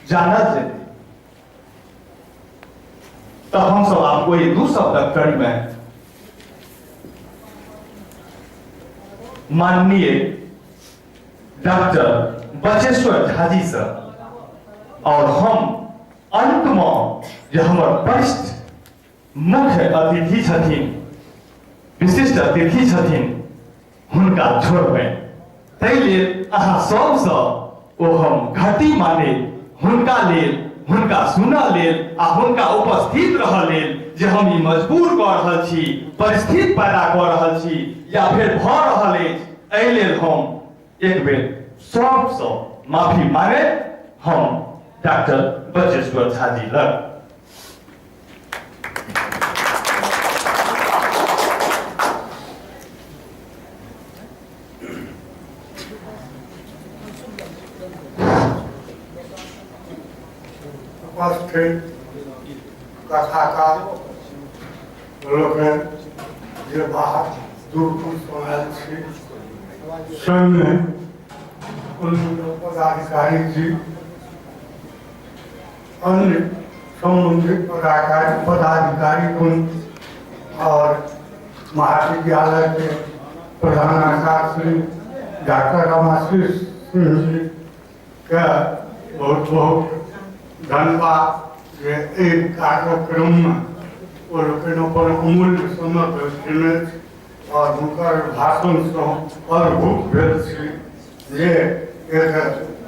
जानल जेतै। तऽ हमसब आब ओहि दू शब्दक कड़ीमे माननीय डॉक्टर बचेश्वर झाजी से और हम अंत में जे हमर वरिष्ठ मुख्य अतिथि छथिन, विशिष्ट अतिथि छथिन, हुनका छोड़बनि, ताहि लेल अहाँ सबसँ ओ हम घटी माने हुनका लेल, हुनका सुनऽ लेल आ हुनका उपस्थित रहऽ लेल जे हम ई मजबूर कऽ रहल छी, परिस्थिति पैदा कऽ रहल छी या फेर भऽ रहल अछि, एहि लेल हम एक बेर सबसँ माफी मांगे हम डॉक्टर बजेश्वर झा जी लग। उपस्थित कथाकार लोकनि जे बाहर दूर दूरसँ आयल छी, संगे पदाधिकारी जी, अन्य संबंधित पदाधिकारी गण और महाविद्यालय के प्रधानाचार्य श्री डॉक्टर रमाशीष सिंह जी के बहुत बहुत धन्यवाद जे एहि कार्यक्रममे ओ लोकनि अपन अमूल्य समय देने और हुनकर भाषणसँ अद्भुत भेल छी जे एक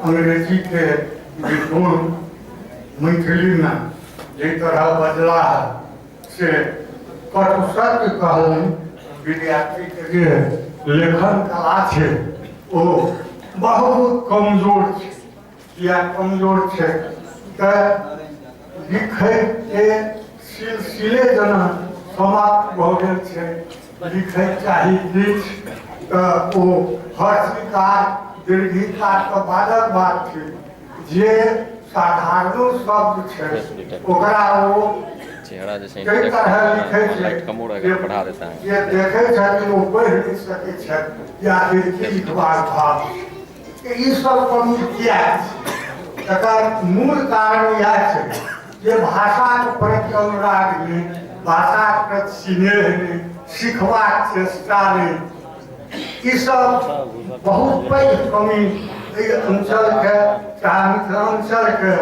अंग्रेजीके विद्वान मैथिलीमे जाहि तरह बजलाह से कटु सत्य कहलनि। विद्यार्थीके जे लेखन कला छै ओ बहुत कमजोर छै। किया कमजोर छै? तऽ लिखैके सिलसिले जेना समाप्त भऽ गेल छै। लिखै चाही किछु तऽ ओ हर्षिकार दीर्घिकार तऽ बादक बात छै, जे साधारणो शब्द छै ओकरा ओ चेहरा जैसे कई तरह लिखै छै लाइट कम हो रहेगा बढ़ा देता है। जे देखै छथिन ओ पढ़ि नहि सकै छथि या फिर की लिखबाक भाव छै। ई सब कमी किया छै? तकर मूल कारण इएह छै जे भाषाके प्रति अनुराग नहि, भाषाके प्रति स्नेह नहि, सिखबाक चेष्टा नहि, ई सब बहुत पैघ कमी एहि अञ्चलके चाहे मिथिलाञ्चलके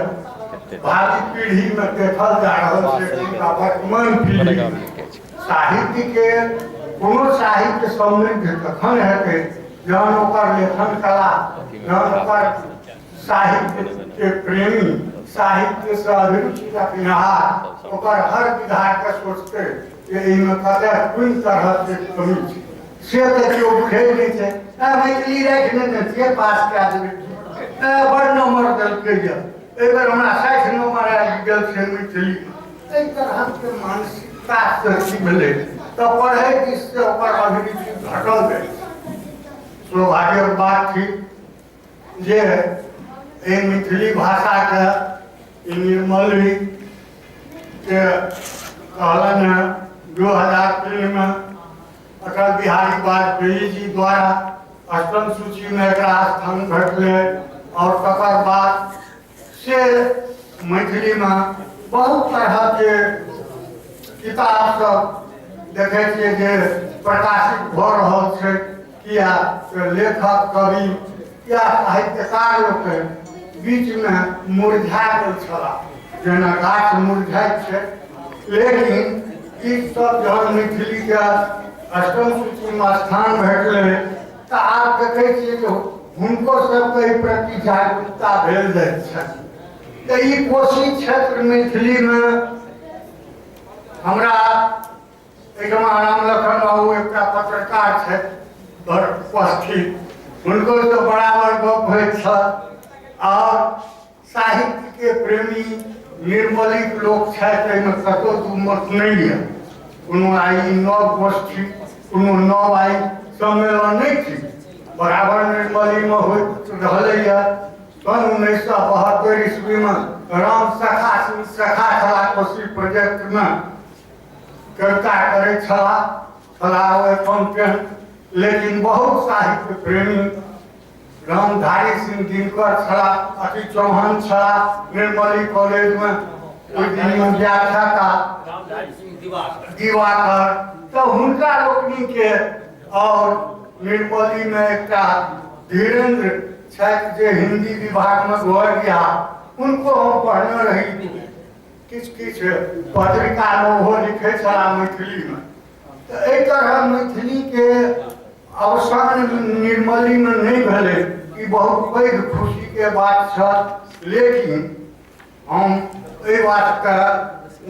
भावी पीढ़ीमे देखल जा रहल छै। हुनका वर्तमान पीढ़ी साहित्यके कोनो साहित्य समृद्ध तखन हेतै जहन ओकर लेखन कला, जहन ओकर साहित्यके प्रेमी, साहित्यसँ अभिरुचि रखनिहार ओकर हर विधाके सोचतै जे एहिमे कतऽ कोन तरहके कमी छै, से तऽ केओ बुझै नहि छै। मैथिली राखि नेने छियै, पास कए देबै, बड़ नम्बर देलकै यऽ, एहि बेर हमरा 60 नम्बर आबि गेल छै मैथिलीमे। एहि तरहके मानसिकता से की भेलै तऽ पढ़ै दिससँ ओकर अभिरुचि घटल जाइ छै। सौभाग्यक बात थिक जे एहि मैथिली भाषाके ई निर्मली के कहलनि हेँ 2003मे अटल बिहारी वाजपेयी जी द्वारा अष्टम सूचीमे एकरा स्थान भेटलै और तकर बाद से मैथिलीमे बहुत तरहके किताब सब देखै छियै जे प्रकाशित भऽ रहल छै। किया तऽ लेखक, कवि या साहित्यकार लोकनि बीचमे मुरझा गेल छलाह, जेना गाछ मुरझाइत छै। लेकिन ई सब जहन मैथिलीके अष्टम सूचीमे स्थान भेटलै तऽ आब देखै छियै जे हुनको सबके एहि प्रति जागरूकता भेल जाइत छनि। तऽ ई कोशी क्षेत्र मैथिलीमे हमरा एहिठमा राम लखन बाबू एकटा पत्रकार छथि बड़ उपस्थित, हुनको तऽ बराबर गप होइत छल। आओर साहित्यके प्रेमी निर्मलिक लोक छथि, एहिमे कतहु दू मत नहि यऽ। कोनो आइ नव गोष्ठी, कोनो नव आइ सम्मेलन नहि छी, बराबर निर्मलीमे होइत रहलैए। सन 1972 ईस्वीमे राम सखा सिंह सखा छलाह, कोशी प्रोजेक्टमे कविता करै छलाह, छलाह ओ एकाउंटेंट, लेकिन बहुत साहित्य प्रेमी रामधारी सिंह दिनकर छला, अति चौहान छला निर्मली कॉलेजमे ओहि दिनमे व्याख्याता दिवाकर, तऽ हुनका लोकनिके और निर्मलीमे एकटा धीरेन्द्र छथि जे हिंदी विभागमे घर गया, उनको हम पढ़ने रही। किछु किछु पत्रिकामे ओहो लिखै छलाह मैथिलीमे। तऽ एहि तरह मैथिलीके अवसान निर्मलीमे नहि भेलै, ई बहुत पैघ खुशीके बात छल। लेकिन हम एहि बातके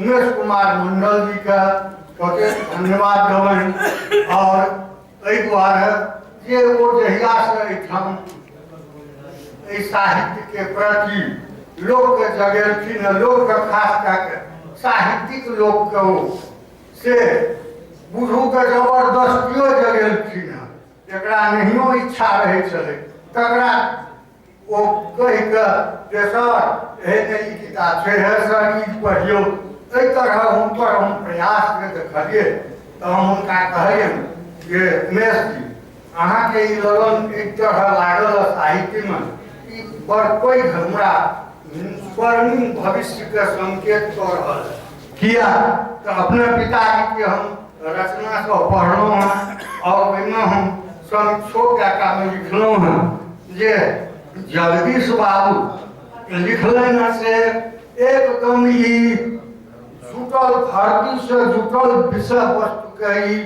उमेश कुमार मंडल जीके कतेक धन्यवाद देबनि, और एहि दुआरे जे ओ जहियासँ एहिठाम एहि साहित्यके प्रति लोकके जगेलखिन, लोकके खास कए कऽ साहित्यिक लोकके ओ से बुझू के जबरदस्तियो जगेलखिन हँ। जकरा नहियो इच्छा रहै छलै तकरा ओ कहि कऽ जे सर एहने ई किताब छै, हे सर ई पढ़ियौ। एहि तरह हुनकर हम प्रयासके देखलियै तऽ हम हुनका कहलियनि जे उमेश जी, अहाँके ई लगन एक तरह लागल साहित्यमे, ई बड़ पैघ हमरा स्वर्णिम भविष्यके संकेत कऽ रहल है। किया तऽ अपने पिताजीके हम रचना सब पढ़लहुँ हँ और ओहिमे हम समीक्षो कए लिखलहुँ हँ जे जगदीश बाबू लिखलनि हँ से एकदम ई जुटल धरतीसँ जुटल विषय वस्तुके ई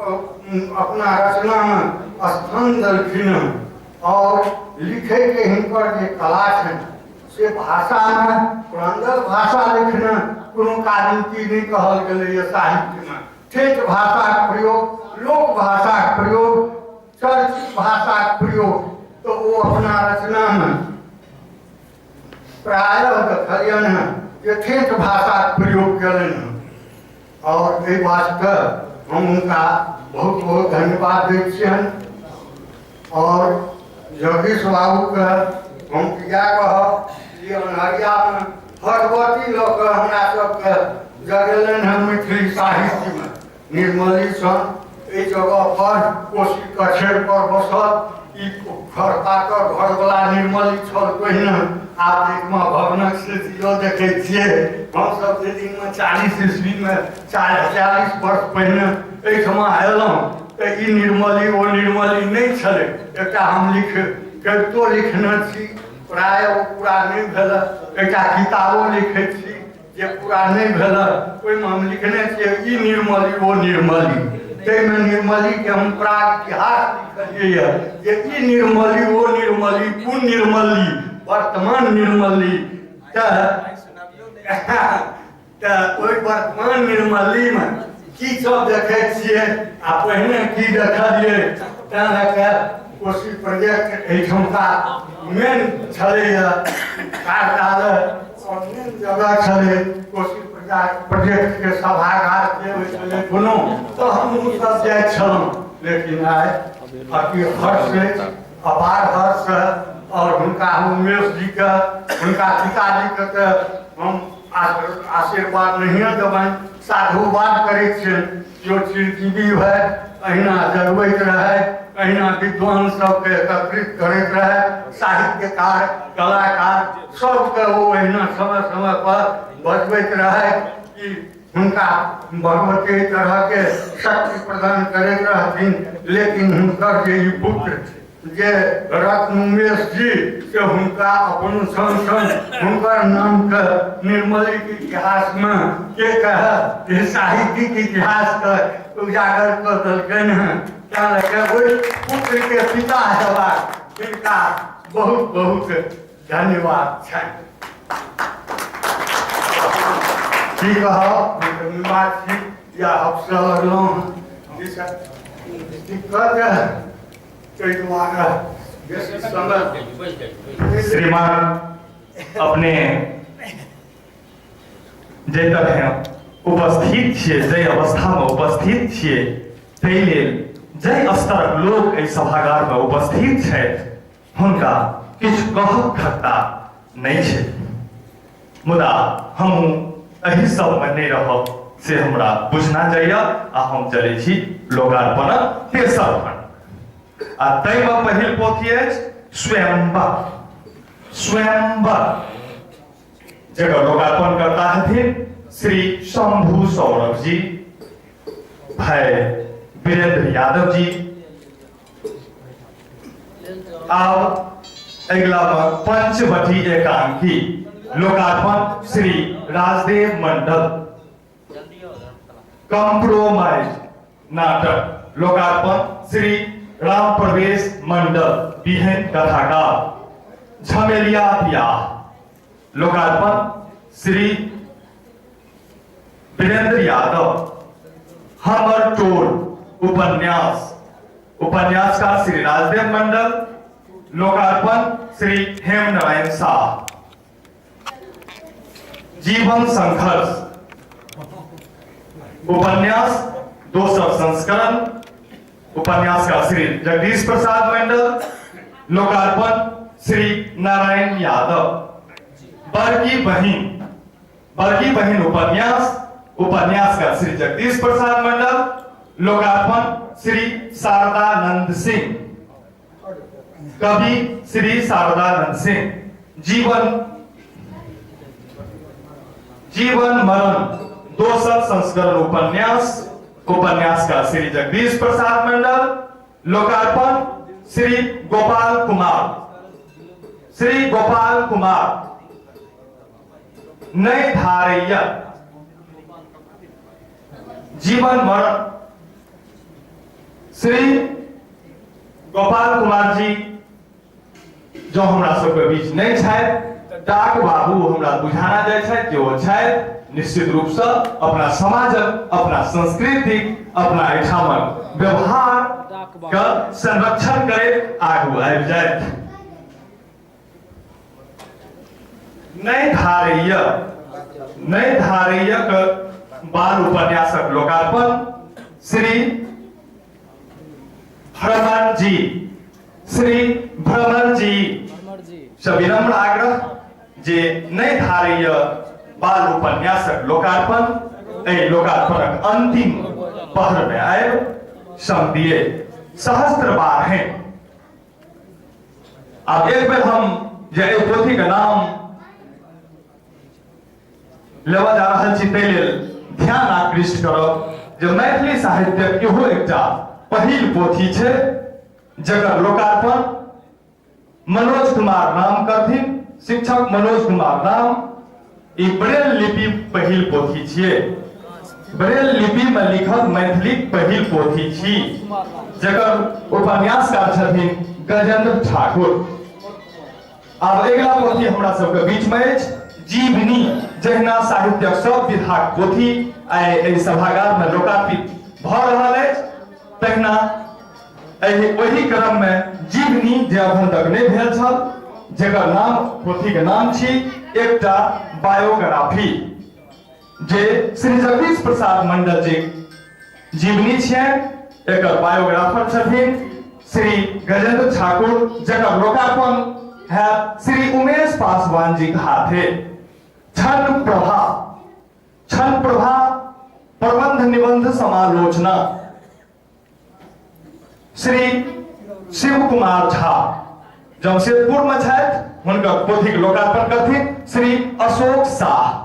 अपना रचनामे स्थान देलखिन हँ। और लिखैके हिनकर जे कला छनि से भाषामे प्रांजल भाषा लिखने कोनो काजनीति नहि कहल गेलैए। साहित्यमे ठेठ भाषाक प्रयोग, लोक भाषाक प्रयोग, चर्चित भाषाक प्रयोग तऽ ओ अपना रचनामे प्रायः देखलियनि हँ जे ठेठ भाषाक प्रयोग केलनि हँ। और एहि वास्ते हम हुनका बहुत बहुत धन्यवाद दै छियनि। और जगदीश बाबूके हम इएह कहब जे अन्हरियामे भगवती लऽ कऽ हमरा सबके जगेलनि हँ मैथिली साहित्यमे। निर्मली सन एहि जगह पर कोसी कछेर पर बसल ई घर पाकर घरवला निर्मली छल पहिने, आब एकमा भवनक स्थितियो देखै छियै। हमसब जे दिनमे 40 ईस्वीमे 40 वर्ष पहिने एहिठमा अयलहुँ तऽ ई निर्मली ओ निर्मली नहि छलै। एकटा हम कवितो लिखने छी, प्रायः ओ पूरा नहि भेल। एकटा किताबो लिखै छी जे पूरा नहि भेल, ओहिमे हम लिखने छियै ई निर्मली ओ निर्मली। ताहिमे निर्मलीके हम प्राग इतिहास लिखलियै जे ई निर्मली ओ निर्मली कोन निर्मली, वर्तमान निर्मली। तऽ ओहि वर्तमान निर्मलीमे की सब देखै छियै आ पहिने की देखलियै, तेँ लऽ कऽ कोसी प्रोजेक्ट एहिठुमका मेन छलैए कार्यकाल और मेन जगह छलै कोसी प्रोजेक्टके सभागार जे होइ छलै कोनो, तऽ हमहूँ सब जाइ छलहुँ। लेकिन आइ अति हर्ष अछि, अपार हर्ष है। और हुनका उमेश जीके, हुनका पिताजीके तऽ हम आशीर्वाद नहिए देबनि, साधुवाद करै छियनि। जो चिरजीवी है अहिना जगबैत रहै, अहिना विद्वान सबके एकत्रित करैत रहै, साहित्यकार कलाकार सबके ओ अहिना समय समय पर बजबैत रहै कि हुनका भगवती एहि तरहके शक्ति प्रदान करैत रहथिन। लेकिन हुनकर जे ई पुत्र जे रत्न उमेश जी, से हुनका अपन संग संग हुनकर नामके निर्मलीके इतिहासमे के कहे साहित्यिक इतिहासके उजागर कऽ देलकनि हँ। तेँ लऽ कऽ ओहि पुत्रके पिता हेबाक हिनका बहुत बहुत धन्यवाद छनि। की कहब, हम धन्यवाद छी या अफसर लगलहुँ हँ जाहिसँ दिक्कत है, ताहि दुआरे बेसी समय। श्रीमान अपने जाहि तरहे उपस्थित छियै, जाहि अवस्थामे उपस्थित छियै, ताहि लेल जाहि स्तरक लोक एहि सभागारमे उपस्थित छथि हुनका किछु कहक खगता नहि छै। मुदा हमहूँ एहि सबमे नहि रहब से हमरा बुझना जाइए आ हम चलै छी लोकार्पणक तेसर खंड आ ताहिमे पहिल पोथी अछि स्वयंवर, स्वयंवर जकर लोकार्पण करता हथिन श्री शंभू सौरभ जी, भाई वीरेंद्र यादव जी। आब अगिला मे पंचवटी एकांकी लोकार्पण श्री राजदेव मंडल। कॉम्प्रोमाइज नाटक लोकार्पण श्री राम प्रवेश मंडल बिहन कथाकार। झमेलिया बियाह लोकार्पण श्री वीरेंद्र यादव। हमर टोल उपन्यास उपन्यासकार श्री राजदेव मंडल लोकार्पण श्री हेम नारायण शाह। जीवन संघर्ष उपन्यास दोसर संस्करण उपन्यासकार श्री जगदीश प्रसाद मंडल लोकार्पण श्री नारायण यादव। बड़की बहिन, बड़की बहिन उपन्यास उपन्यासकार श्री जगदीश प्रसाद मंडल लोकार्पण श्री शारदानंद सिंह। कवि श्री शारदानंद सिंह। जीवन जीवन मरण दोसर संस्करण उपन्यास उपन्यासकार श्री जगदीश प्रसाद मंडल लोकार्पण श्री गोपाल कुमार, श्री गोपाल कुमार। नहीं धारैया जीवन मरण श्री गोपाल कुमार जी जो हमरा सबके बीच नहीं छथि, डाक बाबू हमरा बुझाना जाए छथि जे ओ छथि निश्चित रूप से अपना समाजक, अपना संस्कृतिक, अपना एहिठामक व्यवहार के संरक्षण करैत आगू आबि जायत। नहीं धारैय, नहीं धारैय के बाल उपन्यासक लोकार्पण श्री भ्रमर जी, श्री भ्रमर जी से विनम्र आग्रह जे नहीं धारैय बाल उपन्यासक लोकार्पण एहि लोकार्पणक अंतिम पहर में आयब समदिये सहस्त्र बार हैं। आब एक बेर हम जे एहि पोथी के नाम लेबऽ जा रहल छी ताहि लेल ध्यान आकृष्ट करब जे मैथिली साहित्यक इहो एकटा पहिल पोथी छै जकर लोकार्पण मनोज कुमार राम करथिन, शिक्षक मनोज कुमार राम। ई ब्रेल लिपि पहिल पोथी छियै, ब्रेल लिपि में लिखल मैथिली पहिल पोथी छी जकर उपन्यासकार छथिन गजेंद्र ठाकुर। आब अगिला पोथी हमरा सबके बीच में अछि जीवनी। जहिना साहित्यक सब विधाक पोथी आइ एहि सभागार में लोकार्पित भऽ रहल अछि तहिना एहि ओहि क्रम में जीवनी जे अखन तक नहि भेल छल जकर नाम पोथी के नाम छी एकटा बायोग्राफी जे श्री जगदीश प्रसाद मंडल जी जीवनी छियनि। एकर बायोग्राफर छथिन श्री गजेंद्र ठाकुर जकर लोकार्पण हैत श्री उमेश पासवान जी के हाथे। क्षण प्रभा, क्षण प्रभा प्रबंध निबंध समालोचना श्री शिव कुमार झा जमशेदपुर में छथि, हुनकर पोथीक लोकार्पण करथिन श्री अशोक शाह।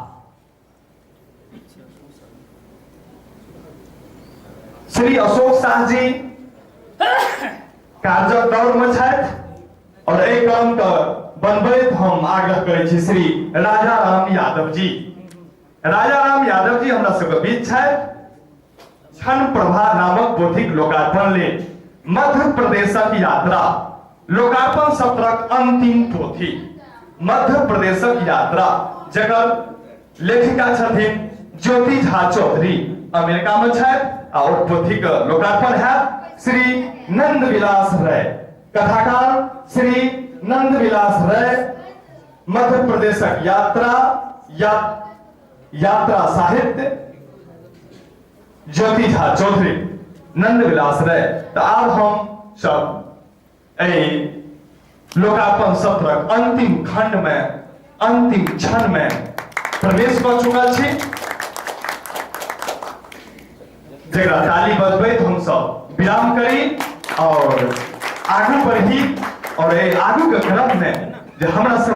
श्री अशोक शाह जी कार्यक दौर में छथि और एहि क्रम के बनबैत हम आग्रह करै छी श्री राजा राम यादव जी। राजा राम यादव जी हमरा सबके बीच छथि। क्षण प्रभा नामक पोथीक लोकार्पण लेल मध्य प्रदेशक यात्रा लोकार्पण सत्रक अंतिम पोथी मध्य प्रदेशक यात्रा जकर लेखिका छथिन ज्योति झा चौधरी अमेरिका में छथि आ ओ पोथीक लोकार्पण हैत श्री नंद विलास राय, कथाकार श्री नंद विलास राय। मध्य प्रदेशक यात्रा या यात्रा साहित्य ज्योति झा चौधरी नंद विलास राय। तो आब हम सब एहि लोकार्पण सत्रक अंतिम खंड में अंतिम क्षण में प्रवेश कऽ चुकल छी जकरा ताली बजबैत हम सब विराम करी और आगू बढ़ी। और एहि आगू के क्रम में जे हमरा सब